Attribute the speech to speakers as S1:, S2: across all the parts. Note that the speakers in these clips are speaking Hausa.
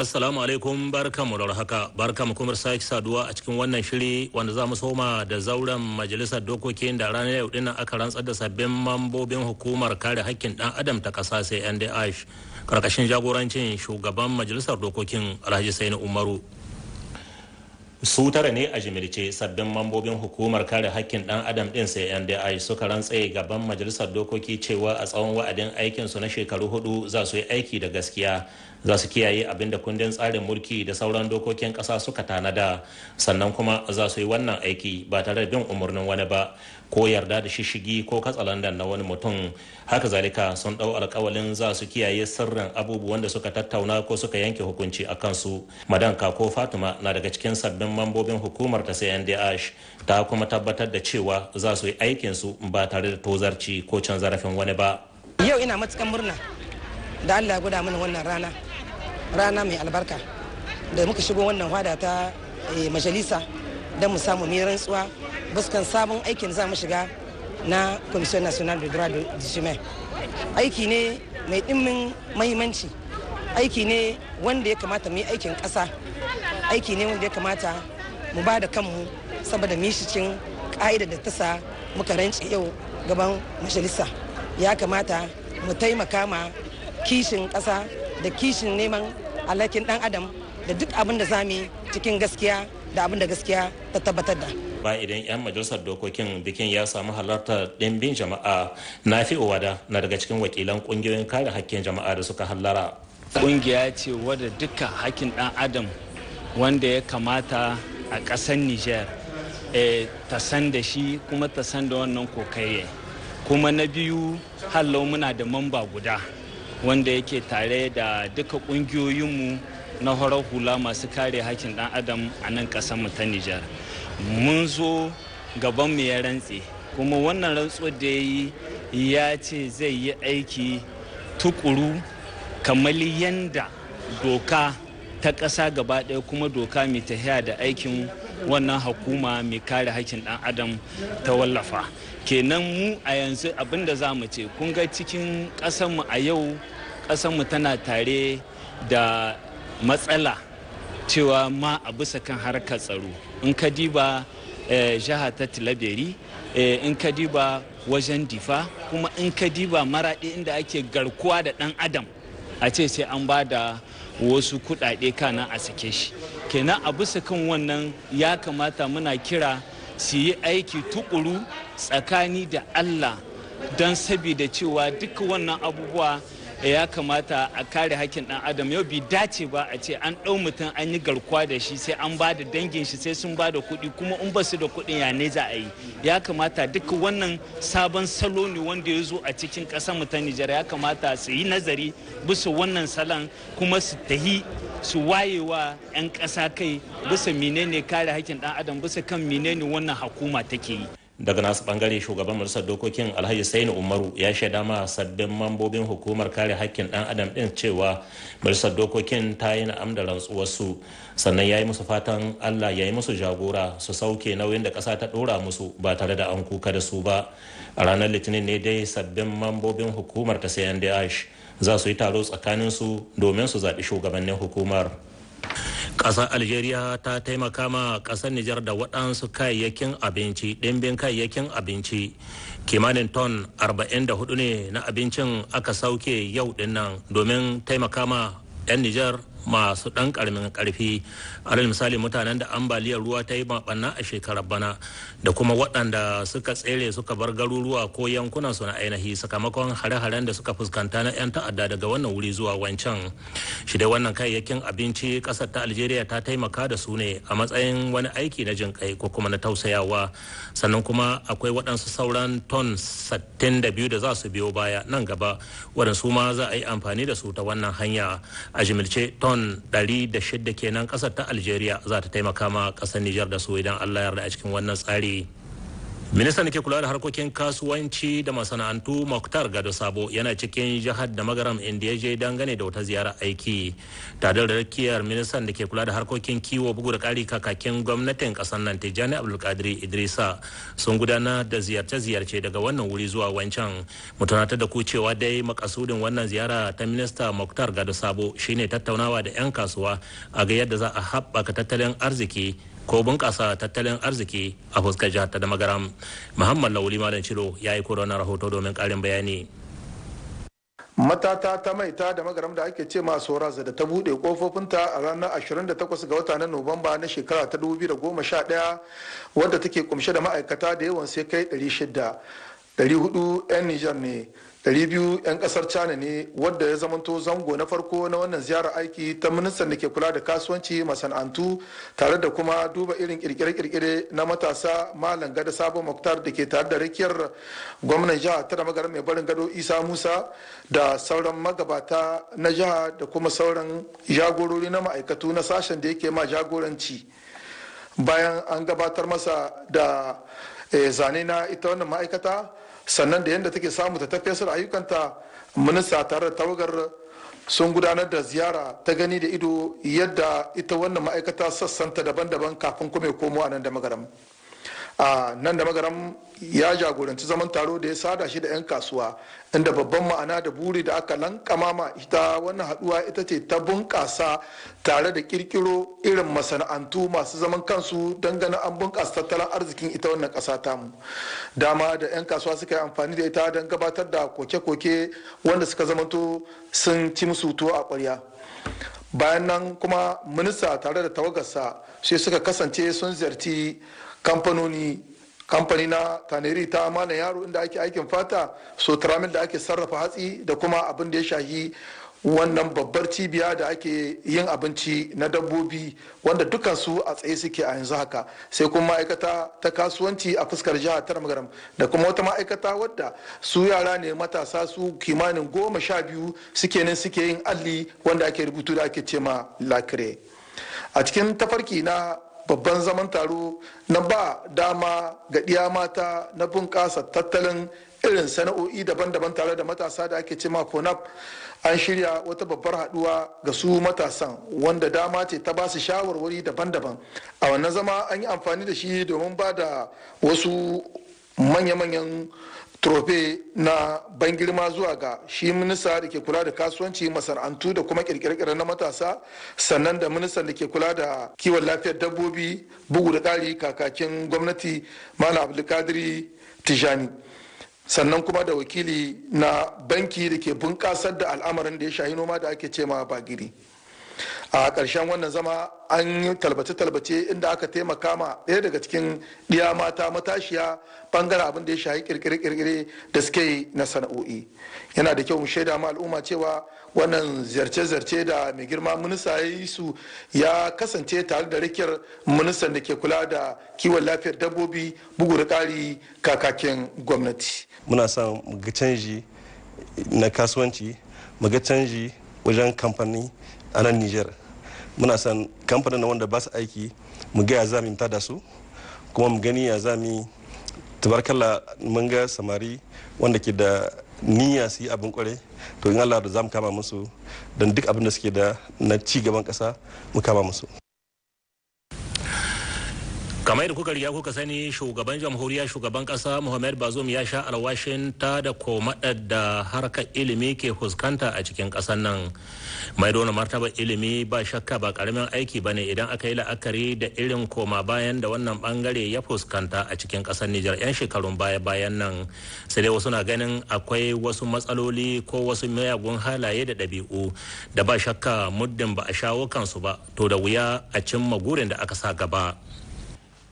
S1: Assalamu alaikum, barkamu da haka, barkamu kuma sake saduwa a cikin wannan shiri wanda za mu soma da zauren majalisar dokokin da ranar yau dinnan aka rantsar da sabbin mambobin hukumar kare hakkin dan adam ta kasa sai NDH karkashin jagorancin shugaban majalisar dokokin Alhaji Saini Umaru. Su tara ne a jimilce sabbin mambobin hukumar kare hakkin dan adam din sai NDI suka rantse gaban majalisar dokoki cewa a tsawon wa'adin aikinsu na shekaru 4 za su yi aiki da gaskiya, za su kiyaye abin da kundin tsarin mulki da sauran dokokin kasa suka tanada, sannan kuma za su yi wannan aiki ba tare da bin umarnin wani ba ko yarda da shishigi ko katsalandan na wani mutum. Haka zalika sun dau alkawalin za su kiyaye sirrin abubuwan da suka tattauna ko suka yanke hukunci a kansu. Madan Kako Fatima na daga cikin sabbin mambobin hukumar ta CNDH, ta kuma tabbatar da cewa za su yi aikin su ba tare da tozarci ko cin zarafin wani ba.
S2: Yau ina matukan murna da Allah ya gwada mana wannan rana, rana mai albarka da muka shigo wannan hwada ta majalisa don mu samu mu rantsuwa buskan sabon aikin za mu shiga na Commission Nationale de Droit du Humain. Aiki ne mai ɗimbin mahimmanci, aiki ne wanda ya kamata mu yi aikin ƙasa, aiki ne wanda ya kamata mu ba da kanmu saboda mishicin ƙa'ida da ta sa muka rance yau gaban majalisa. Ya kamata mu taimaka ma kishin ƙasa da kishin neman alhakin ɗan adam da duk abin da za mu yi cikin gaskiya da abin da gaskiya ta tabbatar da.
S1: Ba idan 'yan majalisar dokokin bikin ya samu halartar ɗimbin jama'a. Na fi wada na daga cikin wakilan ƙungiyoyin kare hakkin jama'a da suka hallara.
S3: Ƙungiya ce wadda duka hakkin ɗan adam wanda ya kamata a ƙasar Niger ta san da shi kuma ta san da wannan kokaiye. Kuma na biyu, hallau muna da mamba guda wanda yake tare da duka ƙungiyoyinmu na horar hula masu kare hakkin ɗan adam a nan ƙasarmu ta Nijar. Mun zo gaban mu ya rantse, kuma wannan rantsuwar da ya yi ya ce zai yi aiki tukuru kamar yanda doka ta ƙasa gaba ɗaya kuma doka mai tafiya da aikin wannan hukuma mai kare hakkin ɗan adam ta wallafa. Kenan mu a yanzu abin da za mu ce, kun ga cikin ƙasarmu a yau, ƙasarmu tana tare da matsala cewa ma a bisa kan harkar tsaro. In ka diba jiha ta Tilaberi, in ka diba wajen Difa, kuma in ka diba Maraɗi inda ake garkuwa da ɗan adam, a ce sai an ba da wasu kuɗaɗe kana a sake shi. Kenan a bisa kan wannan ya kamata muna kira su yi aiki tukuru tsakani da Allah, don sabida cewa duka wannan abubuwa ya kamata a kare hakkin ɗan adam. Yau bai dace ba a ce an ɗau mutum an yi garkuwa da shi, sai an ba da dangin shi sai sun ba da kuɗi, kuma in ba su da kuɗin ya ne za a yi? Ya kamata duka wannan sabon salo ne wanda ya zo a cikin ƙasar mu ta Nijar, ya kamata su yi nazari bisa wannan salon kuma su tahi su wayewa 'yan ƙasa kai bisa menene kare hakkin ɗan adam, bisa kan menene wannan hukuma take yi.
S1: Daga nasu bangare, shugaban majalisar dokokin Alhaji Saini Umaru ya shaida ma sabbin mambobin hukumar kare hakkin dan adam din cewa majalisar dokokin ta yi na'am da rantsuwarsu, sannan ya yi musu fatan Allah ya yi musu jagora su sauke nauyin da ƙasa ta ɗora musu ba tare da an kuka da su ba. A ranar Litinin ne dai sabbin mambobin hukumar ta CNDH za su yi taro tsakaninsu domin su zaɓi shugabannin hukumar. Ƙasar Algeria ta taimaka ma ƙasar Nijar da waɗansu kayayyakin abinci, ɗimbin kayayyakin abinci kimanin ton 44 ne na abincin aka sauke yau dinnan domin taimaka ma 'yan Nijar masu ɗan ƙaramin ƙarfi, alal misali mutanen da ambaliyar ruwa ta yi maɓanna a shekarar bana da kuma waɗanda suka tsere suka bar garuruwa ko yankunan su na ainihi sakamakon hare-haren da suka fuskanta na 'yan ta'adda daga wannan wuri zuwa wancan. Shi dai wannan kayayyakin abinci ƙasar ta Algeria ta taimaka da su ne a matsayin wani aiki na jin kai ko kuma na tausayawa, sannan kuma akwai waɗansu sauran ton 62 da za su biyo baya nan gaba, waɗansu ma za a yi amfani da su ta wannan hanya. A jimilce ton 106 kenan kasar ta Algeria za ta taimaka ma kasar Nijar da su idan Allah yarda a cikin wannan tsari. Ministan da ke kula da harkokin kasuwanci da masana'antu Muktar Gado Sabo yana cikin jihar da Magaram, inda ya je dangane da wata ziyara aiki tare da rakiyar ministan da ke kula da harkokin kiwo, bugu da ƙari kakakin gwamnatin ƙasar nan Tijjani Abdulkadir Idrisa. Sun gudanar da ziyarce-ziyarce daga wannan wuri zuwa wancan. Mu tunatar da ku cewa dai makasudin wannan ziyara ta minista Muktar Gado Sabo shine tattaunawa da 'yan kasuwa a ga yadda za a haɓaka tattalin arziki ko bunƙasa tattalin arziki a fuskar jihar ta da Magaram. Muhammad Lauli Malam Ciro ya yi korona rahoto domin ƙarin bayani.
S4: Matata ta maita da Magaram da ake ce masu Soraza da ta bude kofofinta a ranar 28 ga wata na Nuwamba na shekara ta 2011, wadda take kumshe da ma'aikata da yawan sai kai 600, 400 'yan Nijar ne, 200 'yan kasar China ne, wadda ya zamanto zango na farko na wannan ziyarar aiki ta ministan da ke kula da kasuwanci, masana'antu, tare da kuma duba irin kirkire-kirkire na matasa, Malam Gada Sabon Muktar, da ke tare da rakiyar gwamnan jiha ta Magaran mai barin gado Isa Musa da sauran magabata na jiha da kuma sauran jagorori na ma'aikatu na sashen da yake ma jagoranci. Bayan an gabatar masa da zane na ita wannan ma'aikata, sannan da yadda take samu ta tafiyar ayyukanta, minista tare da tawagar sun gudanar da ziyara ta gani da ido yadda ita wannan ma'aikata sassanta daban-daban, kafin kuma ya komo a nan da Magaram. A nan da Magaram ya jagoranci zaman taro da ya sada shi da 'yan kasuwa, inda babban ma'ana da buri da aka lankama ma ita wannan haduwa ita ce ta bunƙasa tare da kirkiro irin masana'antu masu zaman kansu don ganin an bunƙasa tattalin arzikin ita wannan ƙasa tamu. Dama da 'yan kasuwa suka yi amfani da ita don gabatar da koke-koke wanda suka zamanto sun ci musu tuwo a ƙwarya. Bayan nan kuma minista tare da tawagarsa sai suka kasance sun ziyarci kamfanoni, kamfani na tannerie ta Malam Yaro inda ake aikin fata, Sotramin da ake sarrafa hatsi, da kuma abin da ya shahi wannan babbar cibiya da ake yin abinci na dabbobi, wanda dukansu a tsaye suke a yanzu haka. Sai kuma ma'aikata ta kasuwanci a fuskar jihar ta Magaram, da kuma wata ma'aikata wadda su yara ne matasa su kimanin 12 suke nan suke yin alli wanda ake rubutu da ake cema la craie. A cikin tafarki na babban zaman taro na ba dama ga ɗiya mata na bunƙasa tattalin irin sana'o'i daban-daban tare da matasa da ake cema FONAP, an shirya wata babbar haduwa ga su matasan, wanda dama ce ta ba su shawarwari daban-daban. A wannan zama an yi amfani da shi domin ba da wasu manya-manyan trophée na ban girma zuwa ga shi minista da ke kula da kasuwanci, masana'antu da kuma kirkire-kirkire na matasa, sannan da ministan da ke kula da kiwon lafiyar dabbobi, bugu da ƙari kakakin gwamnati Malam Abdulkadiri Tijani, sannan kuma da wakili na banki da ke bunƙasar da al'amarin da ya shahi noma da ake ce ma Bagiri. A ƙarshen wannan zama an yi talbace-talbace, inda aka taimaka ma ɗaya daga cikin ɗiya mata matashiya bangaren abin da ya shahi kirkire-kirkire da suke yi na sana'o'i. Yana da kyau mu shaida ma al'umma cewa wannan ziyarce-ziyarce da mai girma minista ya yi su ya kasance tare da rikiyar ministan da ke kula da kiwon lafiyar dabbobi, bugu da ƙari kakakin gwamnati.
S5: Muna son mu ga canji na kasuwanci, mu ga canji wajen kamfani a nan Niger. Muna son kamfanin wanda ba su aiki, mu ga ya za mu da su, kuma mu gani ya za mu. Tabarkalla, mun ga samari wanda ke da niyya su yi abin kware. To, in Allah da za mu kama musu don duk abin da suke da na ci gaban kasa mu kama musu.
S1: Kamar yadda kuka riga kuka sani, shugaban jamhuriya, shugaban kasa Muhammad Bazoum ya sha alwashin ta da komadar da harkar ilimi ke fuskanta a cikin kasar nan. Mai dona martaba ilimi ba shakka ba karamin aiki ba ne, idan aka yi la'akari da irin koma bayan da wannan bangare ya fuskanta a cikin kasar Nijar 'yan shekarun baya bayan nan. Sai dai wasu na ganin akwai wasu matsaloli ko wasu miyagun halaye da ɗabi'u da ba shakka muddin ba a shawo kansu ba, to da wuya a cimma gurin da aka sa gaba.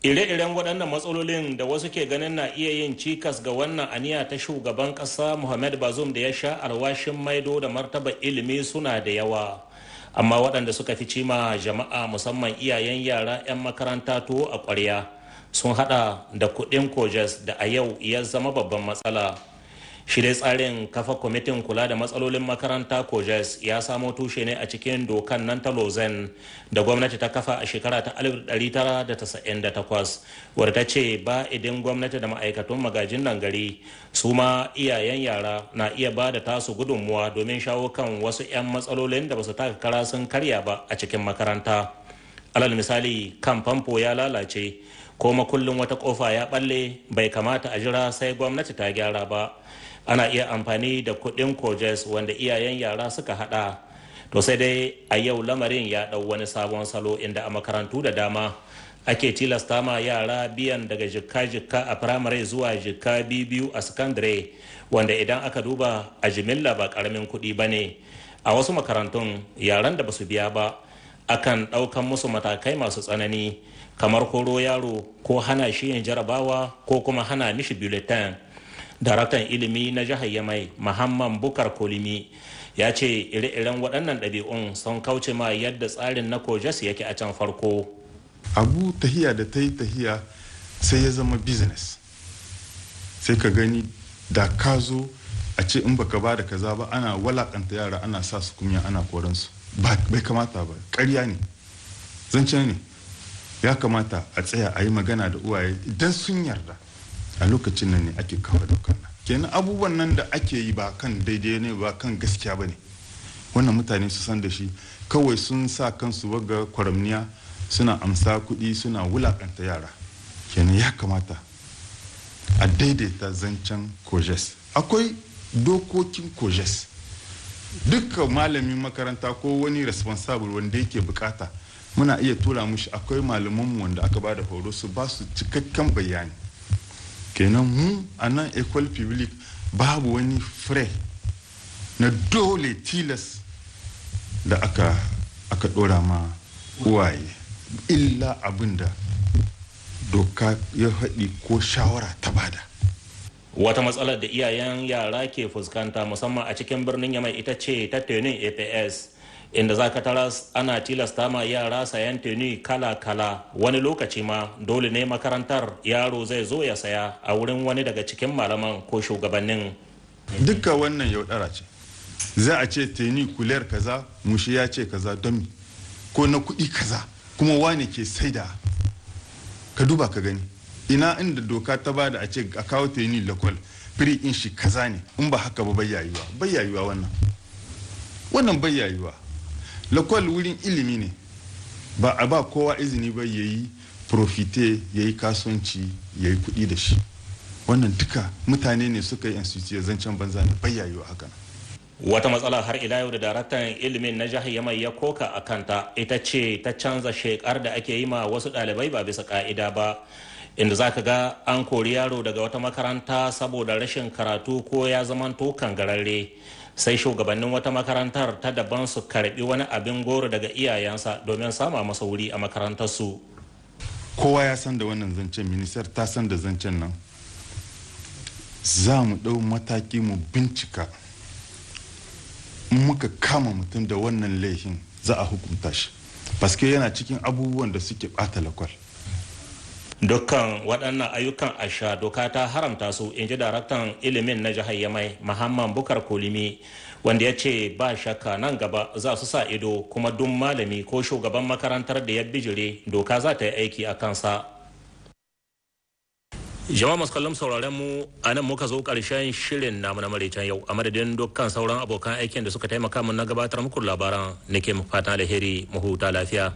S1: Ire-iren waɗannan matsalolin da wasu ke ganin na iya yin cikas ga wannan aniya ta shugaban ƙasa Muhammad Bazoum da ya sha alwashin maido da martaba ilimi suna da yawa, amma waɗanda suka fi cima jama'a, musamman iyayen yara 'yan makaranta, tuwo a ƙwarya sun hada da kuɗin COGES da a yau ya zama babban matsala. Shi dai tsarin kafa kwamitin kula da matsalolin makaranta COGES ya samo tushe ne a cikin dokan nan ta Lausanne da gwamnati ta kafa a shekara ta 1998, wadda ta ce ba idan gwamnati da ma'aikatun magajin nan gari, su ma iyayen yara na iya ba da tasu gudunmuwa domin shawo kan wasu 'yan matsalolin da ba su taka kara sun karya ba a cikin makaranta. Alal misali, kan famfo ya lalace ko makullin wata kofa ya balle, bai kamata a jira sai gwamnati ta gyara ba, ana iya amfani da kuɗin COGES wanda iyayen yara suka hada. To sai dai a yau lamarin ya ɗau wani sabon salo, inda a makarantu da dama ake tilasta ma yara biyan daga jikka-jikka a firamare zuwa jikka biyu a sakandare, wanda idan aka duba a jimilla ba karamin kuɗi ba ne. A wasu makarantun, yaran da basu biya ba akan ɗaukan musu matakai masu tsanani, kamar koro yaro ko hana shi yin jarabawa ko kuma hana mishi bulletin. Daraktan ilimi na jihar Yamai, Muhammad Bukar Kolimi, ya ce ire-iren waɗannan ɗabi'un sun kauce ma yadda tsarin na COGES yake a can farko.
S6: Abu tahiya da ta yi tahiya sai ya zama business. Sai ka gani da ka zo a ce in baka ba da kaza ba, ana walakanta yara, ana sa su kunya, ana koransu. Bai kamata ba, ƙarya ne, zance ne. Ya kamata a tsaya a yi magana da uwaye. Idan sun yarda, a lokacin nan ne ake kawo dokar nan. Kenan abubuwan nan da ake yi ba kan daidai ne ba, kan gaskiya ba ne. Wannan mutane su san da shi. Kawai sun sa kansu waga kwaramniya, suna amsa kuɗi, suna wulakanta yara. Kenan ya kamata a daidaita zancen COGES. Akwai dokokin COGES. Dukkan malamin makaranta ko wani responsible wanda yake bukata, muna iya tura mushi. Akwai malamanmu wanda aka ba da horo su ba su cikakken bayani. Kenan mu a nan école publique babu wani frais na dole tilas da aka dora ma uwaye, illa abin da doka ya haɗi ko shawara ta bada.
S1: Wata matsalar da iyayen yara ke fuskanta, musamman a cikin birnin Yamai, ita ce ta tenue EPS, inda za ka taras ana tilasta ma yara sayan tenue kala-kala. Wani lokaci ma dole ne makarantar yaro zai zo ya saya a wurin wani daga cikin malaman ko shugabannin.
S6: Duka wannan yaudara ce. Za a ce tenue couleur kaza, mushi ya ce kaza don ko na kuɗi kaza, kuma wane ke saida? Ka duba ka gani, ina inda doka ta bada a ce a kawo tenue lakwal, prix in shi kaza ne? In ba haka ba, bayyayuwa, bayyayuwa wannan. Wannan bayyayuwa. Lakwal wurin ilimi ne, ba a ba kowa izini ba ya yi profiter, ya yi kasuwanci, ya yi kuɗi da shi. Wannan duka mutane ne suka yi institute. Zancen banza ne, bayyayuwa haka.
S1: Wata matsala har ila yau da daraktan ilimin na jihar Yamai ya koka a kanta ita ce ta canza shekar da ake yi ma wasu ɗalibai ba bisa ka'ida ba, inda za ka ga an kori yaro daga wata makaranta saboda rashin karatu ko ya zamanto kangararre, sai shugabannin wata makarantar ta daban su karbi wani abin goro daga iyayensa domin sama masa wuri a makarantarsu.
S6: Kowa ya san da wannan zancen, ministère ta san da zancen nan. Za mu ɗau mataki, mu bincika. In muka kama mutum da wannan laifin, za a hukunta shi, paske yana cikin abubuwan da suke bata lakwal.
S1: Dukkan waɗannan ayyukan asha doka ta haramta su, in ji daraktan ilimin na jihar Yamai, Muhammad Bukar Kolimi, wanda ya ce ba shakka nan gaba za su sa ido, kuma duk malami ko shugaban makarantar da ya bijire, doka za ta yi aiki a kansa. Jama'a masu kallon sauraren mu, a nan muka zo karshen shirin namu na maraicen yau. A madadin dukkan sauran abokan aikin da suka taimaka mun na gabatar muku labaran, nake muku fatan alheri, mu huta lafiya.